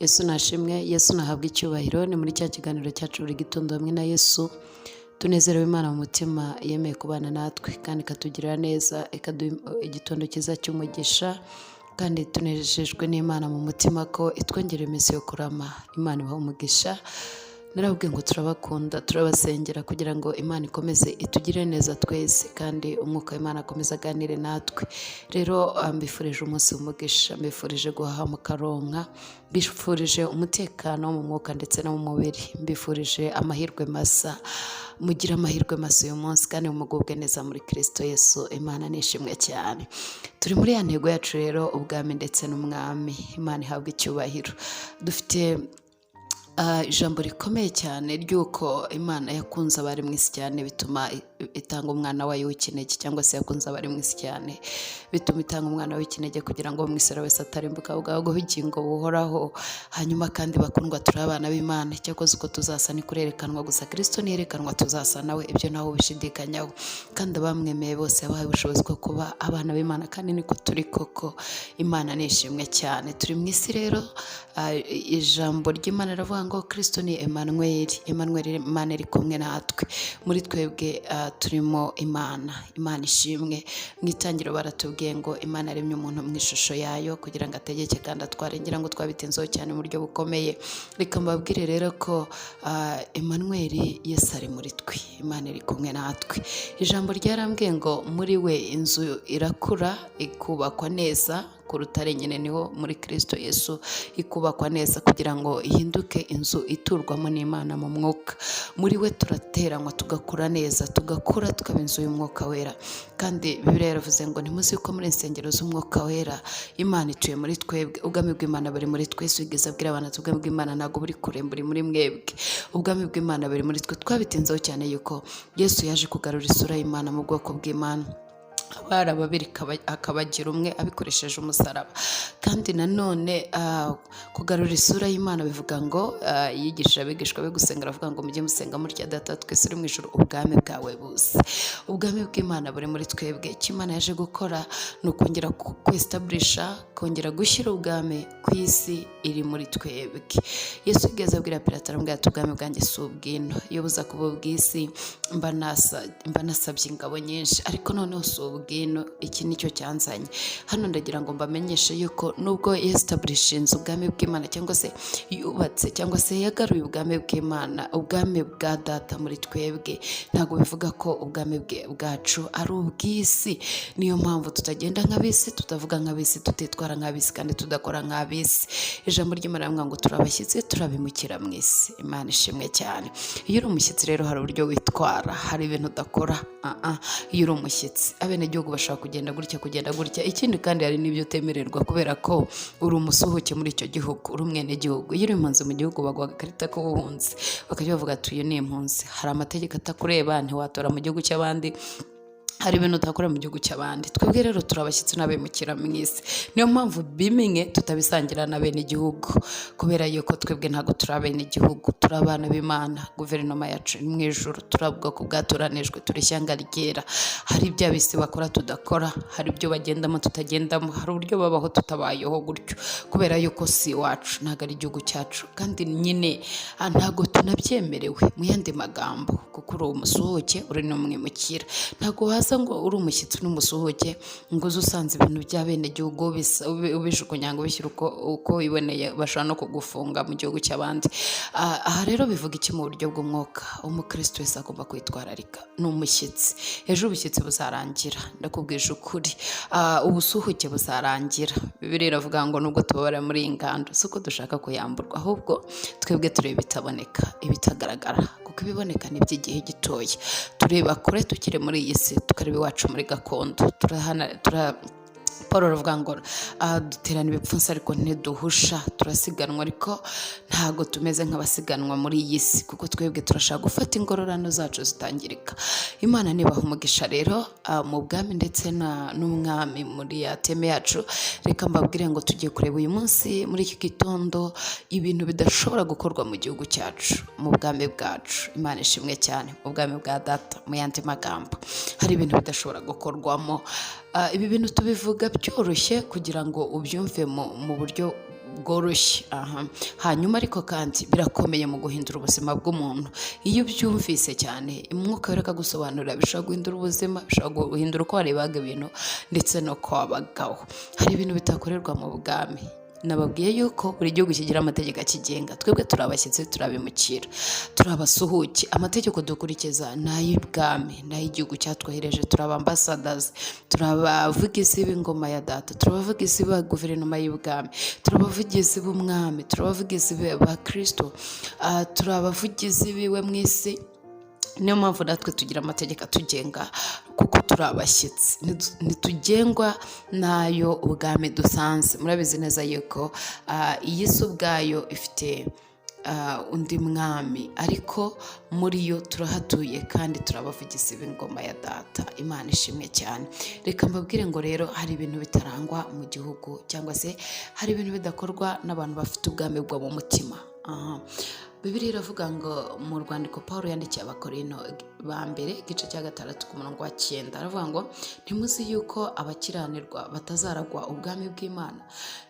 Yesu nashimwe, Yesu nahabwe icyubahiro. Ni muri cya kiganiro cyacu buri gitondo hamwe na Yesu. Tunezerewe Imana mu mutima yemeye kubana natwe kandi ikatugirira neza, ikaduha igitondo cyiza cy'umugisha, kandi tunejejwe n'Imana mu mutima ko itwongerera iminsi yo kurama. Imana ibaha umugisha. Narababwiye ngo turabakunda, turabasengera kugira ngo Imana ikomeze itugire neza twese, kandi umwuka w'Imana akomeze aganire natwe. Rero mbifurije umunsi w'umugisha, mbifurije guhaha mukaronka, mbifurije umutekano mu mwuka ndetse no mu mubiri, mbifurije amahirwe masa. Mugire amahirwe masa uyu munsi kandi mugubwe neza muri Kirisito Yesu. Imana nishimwe cyane. Turi muri ya ntego yacu rero, ubwami ndetse n'umwami. Imana ihabwa icyubahiro. Dufite ijambo rikomeye cyane ry'uko Imana yakunze abari mu isi cyane bituma itanga umwana wayo w'ikinege, cyangwa se yakunze abari mu isi cyane bituma itanga umwana w'ikinege kugira ngo umwizera wese atarimbuka ahubwo ubugingo buhoraho. Hanyuma kandi bakundwa, turi abana b'Imana. Icyakoze uko tuzasa ni kurerekanwa gusa. Kirisito niyerekanwa tuzasa nawe, ibyo ntawe ubishidikanyaho. Kandi abamwemeye bose yabahaye ubushobozi bwo kuba abana b'Imana, kandi niko turi koko. Imana nishimwe cyane. Turi mu isi rero, ijambo ry'Imana riravuga ngo Kirisito ni Emmanuel. Emmanuel, Imana iri kumwe natwe. Muri twebwe turimo Imana. Imana ishimwe. Mu itangiriro baratubwiye ngo Imana yaremye umuntu mu ishusho yayo kugira ngo ategeke kandi atware. Ngira ngo twabitinzeho cyane mu buryo bukomeye. Reka mbabwire rero ko Emmanuel, Yesu ari muri twe, Imana iri kumwe natwe. Ijambo ryarambwiye ngo muri we inzu irakura ikubakwa neza ku rutare nyine, niho muri Kirisito Yesu, ikubakwa neza kugira ngo ihinduke inzu iturwamo n'Imana mu mwuka. Muri we turateranywa tugakura neza, tugakura tukaba inzu y'Umwuka Wera. Kandi Bibiliya yaravuze ngo ntimuzi ko muri insengero z'Umwuka Wera? Imana ituye muri twebwe, ubwami bw'Imana buri muri twe. Yesu yigeze abwira abantu ati: "Ubwami bw'Imana ntabwo buri kure, buri muri mwebwe." Ubwami bw'Imana buri muri twe. Twabitinzeho cyane yuko Yesu yaje kugarura isura y'Imana mu bwoko bw'Imana, abari babiri akabagira umwe abikoresheje umusaraba. Kandi nanone kugarura isura y'Imana bivuga ngo yigishije abigishwa be gusenga, aravuga ngo: "Mujye musenga mutya: Data twese uri mu ijuru, ubwami bwawe buze." Ubwami bw'Imana buri muri twebwe. Icyo Imana yaje gukora ni ukongera kwesitaburisha, kongera gushyira ubwami ku isi iri muri twebwe. Yesu yigeze abwira Pilato, aramubwira ati: "Ubwami bwanjye si ubwino. Iyo buza kuba ubw'isi mba nasabye ingabo nyinshi, ariko noneho si ubwino. Iki nicyo cyanzanye hano." Ndagira ngo mbamenyeshe yuko nubwo yesitaburishinze ubwami bw'Imana, cyangwa se yubatse, cyangwa se yagaruye ubwami bw'Imana, ubwami bwa Data muri twebwe, ntabwo bivuga ko ubwami bwe bwacu ari ubw'isi. Niyo mpamvu tutagenda nk'ab'isi, tutavuga nk'ab'isi, tutitwara nk'ab'isi kandi tudakora nk'ab'isi. Ijambo ry'Imana rivuga ngo turi abashyitsi, turabimukira mu isi. Imana ishimwe cyane. Iyo uri umushyitsi rero hari uburyo witwara, hari ibintu udakora. Iyo uri umushyitsi, abenegihugu bashobora kugenda gutya, kugenda gutya. Ikindi kandi hari n'ibyo utemererwa kubera ko uri umusuhuke muri icyo gihugu, uri umwenegihugu. Iyo uri impunzi mu gihugu baguha agakarita k'ubuhunzi, bakajya bavuga ati: "Uyu ni impunzi." Hari amategeko atakureba, ntiwatora mu gihugu cy'abandi, hari ibintu utakora mu gihugu cy'abandi. Twebwe rero turi abashyitsi n'abimukira mu isi. Niyo mpamvu bimwe tutabisangira na bene igihugu, kubera yuko twebwe ntabwo turi abene igihugu, turi abana b'Imana. Guverinoma yacu iri mu ijuru, turi ubwoko bwatoranijwe, turi ishyanga ryera. Hari ibyo ab'isi bakora tudakora, hari ibyo bagendamo tutagendamo, hari uburyo babaho tutabayeho gutyo, kubera yuko si iwacu, ntabwo ari igihugu cyacu. Kandi nyine ntabwo tunabyemerewe mu yandi magambo, kuko uri umusuhuke, uri n'umwimukira. Ntabwo waza ngo uri umushyitsi n'umusuhuke ngo uze usanze ibintu by'abenegihugu ubijugunya ngo ubishyire uko wiboneye. Bashobora no kugufunga mu gihugu cy'abandi. Aha rero bivuga iki mu buryo bw'umwuka? Umukristo wese agomba kwitwararika, ni umushyitsi. Ejo ubushyitsi buzarangira, ndakubwije ukuri. Ubusuhuke buzarangira. Bibiliya iravuga ngo nubwo tubabara muri iyi ngando, si uko dushaka kuyamburwa, ahubwo twebwe tureba ibitaboneka, ibitagaragara, kuko ibiboneka ni iby'igihe gitoya. Tureba kure tukiri muri iyi si, tukareba iwacu muri gakondo. Turahana tura Paul aravuga ngo duterana ibipfunsi ariko ntiduhusha, turasiganwa ariko ntabwo tumeze nk'abasiganwa muri iyi si, kuko twebwe turashaka gufata ingororano zacu zitangirika. Imana nibaha umugisha rero mu bwami ndetse n'umwami muri ya theme yacu. Reka mbabwire ngo tugiye kureba uyu munsi muri iki gitondo ibintu bidashobora gukorwa mu gihugu cyacu, mu bwami bwacu. Imana ishimwe cyane. Mu bwami bwa Data, mu yandi magambo, hari ibintu bidashobora gukorwamo. Ibi bintu tubivuga byoroshye kugira ngo ubyumve mu buryo bworoshye. Aha. Hanyuma ariko kandi birakomeye mu guhindura ubuzima bw'umuntu. Iyo ubyumvise cyane, Umwuka Wera akagusobanurira, bishobora guhindura ubuzima, bishobora guhindura uko warebaga ibintu ndetse n'uko wabagaho. Hari ibintu bitakorerwa mu bwami. Nababwiye yuko buri gihugu kigira amategeko akigenga. Twebwe turi abashyitsi, turabimukira, turi abasuhuke. Amategeko dukurikiza ni ay'ibwami, ni ay'igihugu cyatwohereje. Turi abambasadazi, turi abavugizi b'ingoma ya data, turi abavugizi ba guverinoma y'ibwami, turi abavugizi b'umwami, turi abavugizi ba Kirisito, turi abavugizi biwe mu isi. Niyo mpamvu natwe tugira amategeko atugenga, kuko turi abashyitsi. Ntitugengwa n'ayo ubwami dusanze. Murabizi neza yuko iyi si ubwayo ifite undi mwami, ariko muri yo turahatuye kandi turabavugizi b'ingoma ya data. Imana ishimwe cyane. Reka mbabwire ngo rero hari ibintu bitarangwa mu gihugu, cyangwa se hari ibintu bidakorwa n'abantu bafite ubwami bwo mu mutima. Aha. Bibiliya iravuga ngo mu rwandiko Paul yandikiye Abakorino ba mbere, igice cya 6 ku murongo wa 9, aravuga ngo: "Ntimuzi yuko abakiranirwa batazaragwa ubwami bw'Imana?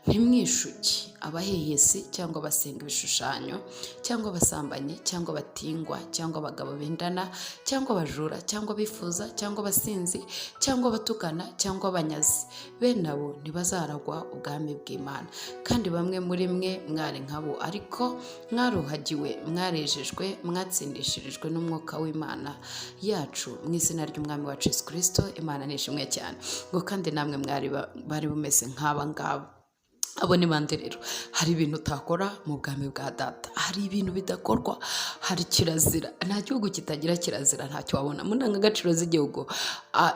Ntimwishuke: abahehesi, cyangwa abasenga ibishushanyo, cyangwa abasambanyi, cyangwa abatingwa, cyangwa abagabo bendana, cyangwa abajura, cyangwa abifuza, cyangwa abasinzi, cyangwa abatukana, cyangwa abanyazi, bene abo ntibazaragwa ubwami bw'Imana. Kandi bamwe muri mwe mwari nkabo, ariko mwaruhagiwe, mwarejejwe, mwatsindishirijwe n'Umwuka w'Imana yacu mu izina ry'Umwami wacu Yesu Kirisito." Imana ni ishimwe cyane. Ngo kandi namwe mwari bari bumeze nk'aba ngaba. Abo ni bande rero? Hari ibintu utakora mu bwami bwa data, hari ibintu bidakorwa, hari kirazira. Nta gihugu kitagira kirazira, ntacyo wabona mu ndangagaciro z'igihugu.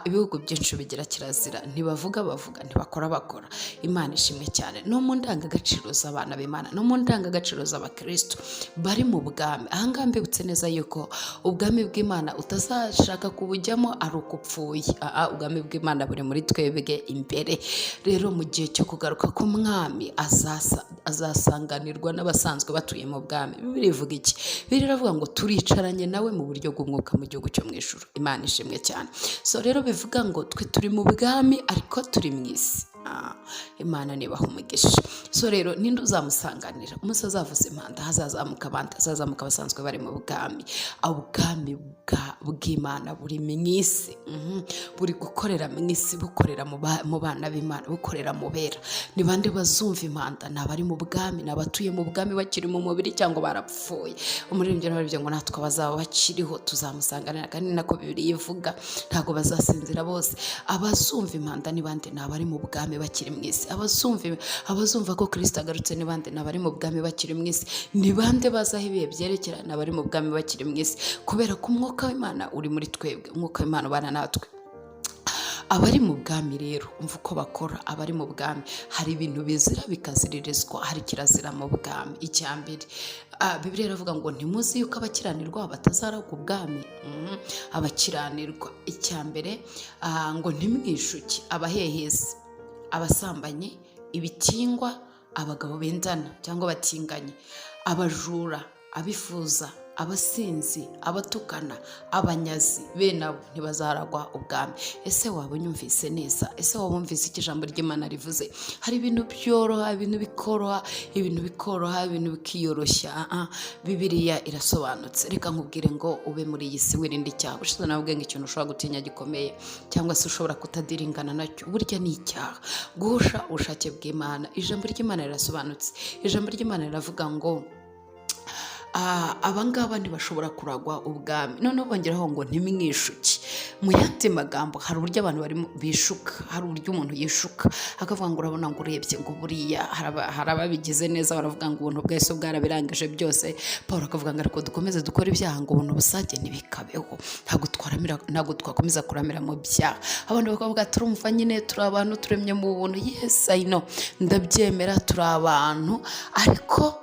Ibihugu byinshi bigira kirazira. Ntibavuga bavuga, ntibakora bakora. Imana ishimwe cyane. No mu ndangagaciro z'abana b'Imana, no mu ndangagaciro z'abakristo bari mu bwami. Ahangaha mbibutse neza yuko ubwami bw'Imana utazashaka kubujyamo ari uko upfuye. Ubwami bw'Imana buri muri twebwe imbere. Rero mu gihe cyo kugaruka k'umwami, azasanganirwa n'abasanzwe batuye mu bwami. Bibiliya ivuga iki? Bibiliya iravuga ngo turicaranye nawe mu buryo bw'umwuka mu gihugu cyo mu ijuru. Imana ishimwe cyane. So rero bivuga ngo twe turi mu bwami, ariko turi mu isi. Imana nibaha umugisha. So rero ninde uzamusanganira umunsi azavuza impanda? Hazazamuka abandi, hazazamuka abasanzwe bari mu bwami. Ubwami bw'Imana buri mu isi, buri gukorera mu isi, bukorera mu bana b'Imana, bukorera mu bera. Ni bande bazumva impanda? Ni abari mu bwami, ni abatuye mu bwami bakiri mu mubiri cyangwa barapfuye. Umuririmbyi aravuga ngo natwe abazaba bakiriho tuzamusanganira, kandi ni nako Bibiliya ivuga. Ntabwo bazasinzira bose. Abazumva impanda ni bande? Ni abari mu bwami bakiri mu isi. Abazumva ko Kirisito agarutse ni bande? Ni abari mu bwami bakiri mu isi. Ni bande bazi aho ibihe byerekera? Ni abari mu bwami bakiri mu isi, kubera ko Umwuka w'Imana uri muri twebwe, Umwuka w'Imana ubana natwe. Abari mu bwami rero, umva uko bakora. Abari mu bwami, hari ibintu bizira bikaziririzwa, hari kirazira mu bwami. Icya mbere, Bibiliya iravuga ngo: "Ntimuzi yuko abakiranirwa batazaragwa ubwami?" Abakiranirwa. Icya mbere, ngo: "Ntimwishuke: abahehesi, abasambanyi, ibitingwa, abagabo bendana cyangwa batinganye, abajura, abifuza, abasinzi, abatukana, abanyazi, bene abo ntibazaragwa ubwami." Ese waba unyumvise neza? Ese waba wumvise icyo ijambo ry'Imana rivuze? Hari ibintu byoroha, ibintu bikoroha, ibintu bikoroha, ibintu bikiyoroshya. Bibiliya irasobanutse. Reka nkubwire ngo ube muri iyi si wirinde icyaha. Ushize nababwiye ngo ikintu ushobora gutinya gikomeye, cyangwa se ushobora kutadiringana nacyo, burya ni icyaha, guhusha ubushake bw'Imana. Ijambo ry'Imana rirasobanutse. Ijambo ry'Imana riravuga ngo abangaba ntibashobora kuragwa ubwami. Noneho bongeraho ngo: "Ntimwishuke." Mu yandi magambo, hari uburyo abantu barimo bishuka, hari uburyo umuntu yishuka akavuga ngo urabona, ngo urebye, ngo buriya hari ababigize neza, baravuga ngo ubuntu bwese bwarabirangije byose. Paul akavuga ngo ariko dukomeze dukore ibyaha ngo ubuntu busage? Ntibikabeho. Ntabwo twaramira, ntabwo twakomeza kuramira mu byaha. Abantu bakavuga: "Turumva nyine turi abantu, turemye mu buntu." Yes, I know, ndabyemera, turi abantu, ariko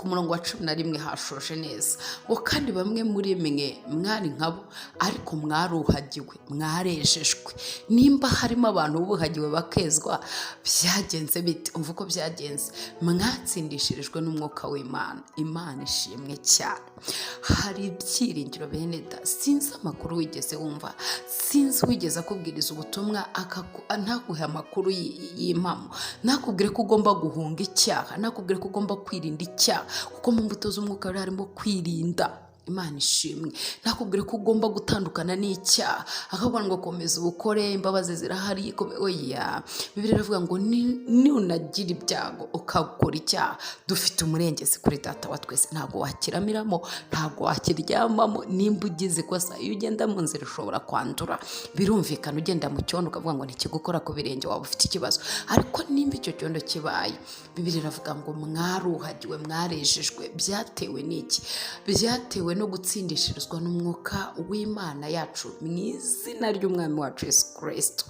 Ku murongo wa 11 hashoje neza ngo: "Kandi bamwe muri mwe mwari nkabo, ariko mwaruhagiwe, mwarejejwe." Nimba harimo abantu buhagiwe bakezwa, byagenze bite? Umva uko byagenze: mwatsindishirijwe n'umwuka w'Imana. Imana ishimwe cyane. Hari ibyiringiro, bene da. Sinzi amakuru wigeze wumva, sinzi wigeze akubwiriza ubutumwa ntaguhe amakuru y'impamo, ntakubwire ko ugomba guhunga icyaha, ntakubwire ko ugomba kwirinda icyaha, kuko mu mbuto z'umwuka rero harimo kwirinda. Imana ishimwe. Ntakubwire ko ugomba gutandukana n'icyaha, akabwira ngo komeza ubukore, imbabazi zirahari. Oya, Bibiliya iravuga ngo nunagira ibyago ukakora icyaha, dufite umurengezi kuri Data wa twese. Ntabwo wakiramiramo, ntabwo wakiryamamo. Nimba ugize ikosa, iyo ugenda mu nzira ushobora kwandura, birumvikana. Ugenda mu cyondo ukavuga ngo ntikigukora ku birenge, waba ufite ikibazo. Ariko nimba icyo cyondo kibaye, Bibiliya iravuga ngo mwaruhagiwe, mwarejejwe. Byatewe n'iki? Byatewe no gutsindishirizwa n'umwuka w'Imana yacu mu izina ry'Umwami wacu Yesu Kirisito.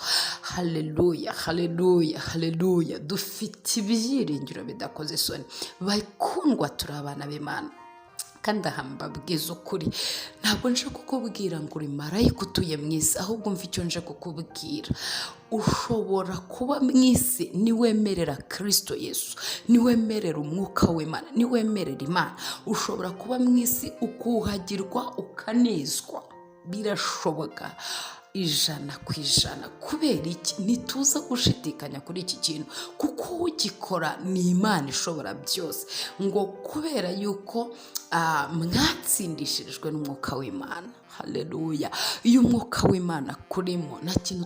Haleluya, haleluya, haleluya! Dufite ibyiringiro bidakoze isoni. Bakundwa, turi abana b'Imana. Kandi aha mbabwiza ukuri, ntabwo nje kukubwira ngo uri marayika utuye mu isi, ahubwo mva icyo nje kukubwira: ushobora kuba mu isi niwemerera Kirisito Yesu, niwemerera umwuka w'Imana, niwemerera Imana. Ushobora kuba mu isi ukuhagirwa, ukanezwa, birashoboka 100%. Kubera iki? Ntituza gushidikanya kuri iki kintu, kuko ugikora ni Imana ishobora byose. Ngo kubera yuko mwatsindishirijwe n'umwuka w'Imana. Haleluya! Iyo umwuka w'Imana kurimo, nta kintu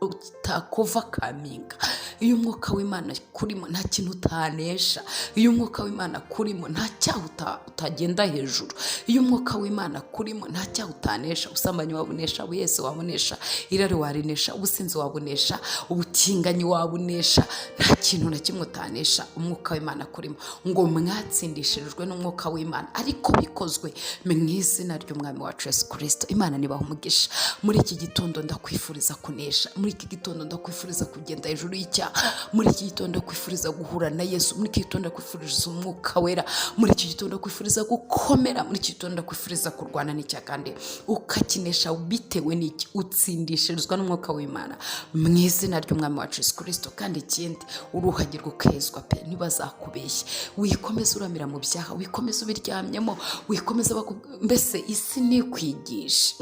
utakovercominga. Iyo umwuka w'Imana kurimo, nta kintu utanesha. Iyo umwuka w'Imana kurimo, nta cyaha utagenda hejuru. Iyo umwuka w'Imana kurimo, nta cyaha utanesha. Ubusambanyi wabunesha, ubuhehesi wabunesha, irari warinesha, ubusinzi wabunesha, ubutinganyi wabunesha. Nta kintu na kimwe utanesha umwuka w'Imana kurimo. Ngo mwatsindishirijwe n'umwuka w'Imana, ariko bikozwe mu izina ry'Umwami wacu Yesu Kirisito. Imana nibaha umugisha. Muri iki gitondo ndakwifuriza kunesha. Muri iki gitondo ndakwifuriza kugenda hejuru y'icyaha. Muri iki gitondo ndakwifuriza guhura na Yesu. Muri iki gitondo ndakwifuriza umwuka wera. Muri iki gitondo ndakwifuriza gukomera. Muri iki gitondo ndakwifuriza kurwana n'icyaha kandi ukakinesha. Bitewe n'iki? Utsindishirizwa n'umwuka w'Imana mu izina ry'Umwami wacu Yesu Kirisito. Kandi ikindi, uruhagirwa ukezwa pe, ntibazakubeshye. Wikomeze uramira mu byaha, wikomeze ubiryamyemo, wikomeze mbese isi ntikwigishe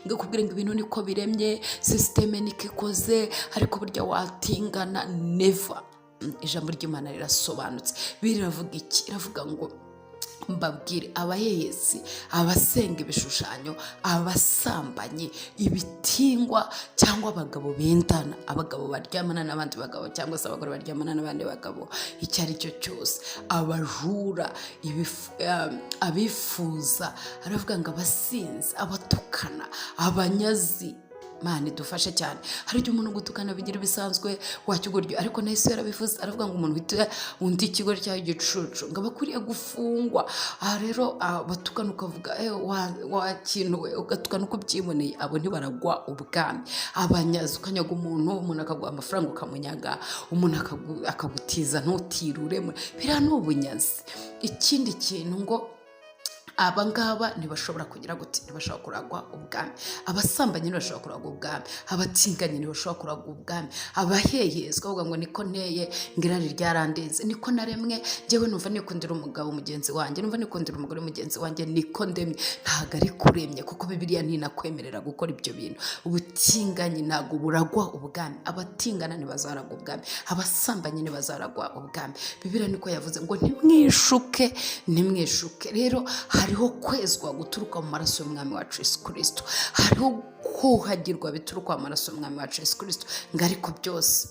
ngo ikubwire ngo ibintu niko biremye, système niko ikoze, ariko burya watingana. Never. Ijambo ry'Imana rirasobanutse. Biravuga iki? Iravuga ngo mbabwire: abahehesi, abasenga ibishushanyo, abasambanyi, ibitingwa, cyangwa abagabo bendana, abagabo baryamana n'abandi bagabo cyangwa se abagore baryamana n'abandi bagabo, icyo ari cyo cyose, abajura, abifuza, aravuga ngo abasinzi, abatukana, abanyazi. Mana idufashe cyane. Hari igihe umuntu gutukana bigira ibisanzwe wakigoryo, ariko na Yesu yarabivuze, aravuga ngo umuntu wita undi ikigoryi cyangwa igicucu ngo aba akwiriye gufungwa. Aha rero batukana, ukavuga wa kintu we, ugatukana uko ubyiboneye, abo ntibaragwa ubwami. Abanyazi, ukanyaga umuntu, umuntu akaguha amafaranga ukamunyaga, umuntu akagutiza ntutirure, biriya ni ubunyazi. Ikindi kintu ngo aba ngaba ntibashobora kugira gute? Ntibashobora kuragwa ubwami. Abasambanyi ntibashobora kuragwa ubwami. Abatinganyi ntibashobora kuragwa ubwami. Abahehezwa, bavuga ngo niko nteye, ngo irari ryarandenze, niko naremwe, njyewe numva nikundira umugabo mugenzi wanjye, numva nikundira umugore mugenzi wanjye, niko ndemye. Ntabwo ari kuremye, kuko Bibiliya ntinakwemerera gukora ibyo bintu. Ubutinganyi ntabwo buragwa ubwami. Abatingana ntibazaragwa ubwami. Abasambanyi ntibazaragwa ubwami. Bibiliya niko yavuze ngo ntimwishuke, ntimwishuke. Rero hariho kwezwa guturuka mu maraso y'Umwami wacu Yesu Kirisito, hariho kuhagirwa bituruka mu maraso y'Umwami wacu Yesu Kirisito. Ngo ariko byose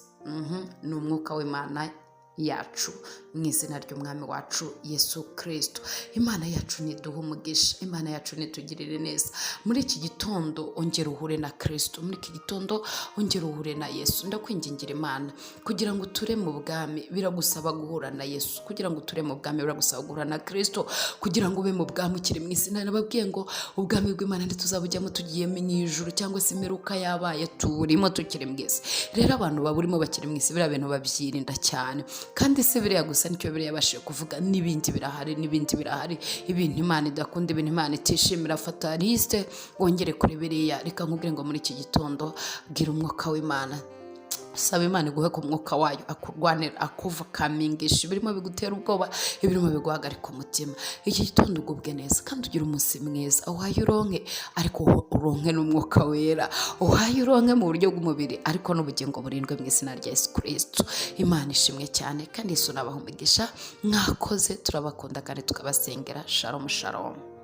ni umwuka w'Imana yacu mu izina ry'Umwami wacu Yesu Kirisito. Imana yacu niduhe umugisha. Imana yacu nitugirire neza. Muri iki gitondo ongera uhure na Kirisito. Muri iki gitondo ongera uhure na Yesu. Ndakwingingira Imana, kugira ngo uture mu bwami biragusaba guhura na Yesu. Kugira ngo uture mu bwami biragusaba guhura na Kirisito. Kugira ngo ube mu bwami ukiri mu isi, nababwiye ngo ubwami bw'Imana ntituzabujyamo tugiye mu ijuru cyangwa se imperuka yabaye, tuburimo tukiri mu isi. Rero abantu baburimo bakiri mu isi, biriya bintu babyirinda cyane. Kandi si biriya gusa, nicyo biriya yabashije kuvuga, n'ibindi birahari, n'ibindi birahari, ibintu Imana idakunda, ibintu Imana itishimira. Fata liste wongere kuri biriya. Reka nkubwire ngo muri iki gitondo bwira umwuka w'Imana, saba Imana iguhe ku mwuka wayo akurwanira, akuvukamingisha ibirimo bigutera ubwoba, ibirimo biguhagarika umutima. Iki gitondo ugubwe neza kandi ugire umunsi mwiza. Uhaye uronke, ariko uronke n'umwuka wera. Uhaye uronke mu buryo bw'umubiri, ariko n'ubugingo burindwe mu izina rya Yesu Kirisitu. Imana ishimwe cyane, kandi Yesu nabaha umugisha. Mwakoze, turabakunda kandi tukabasengera. Shalom, shalom.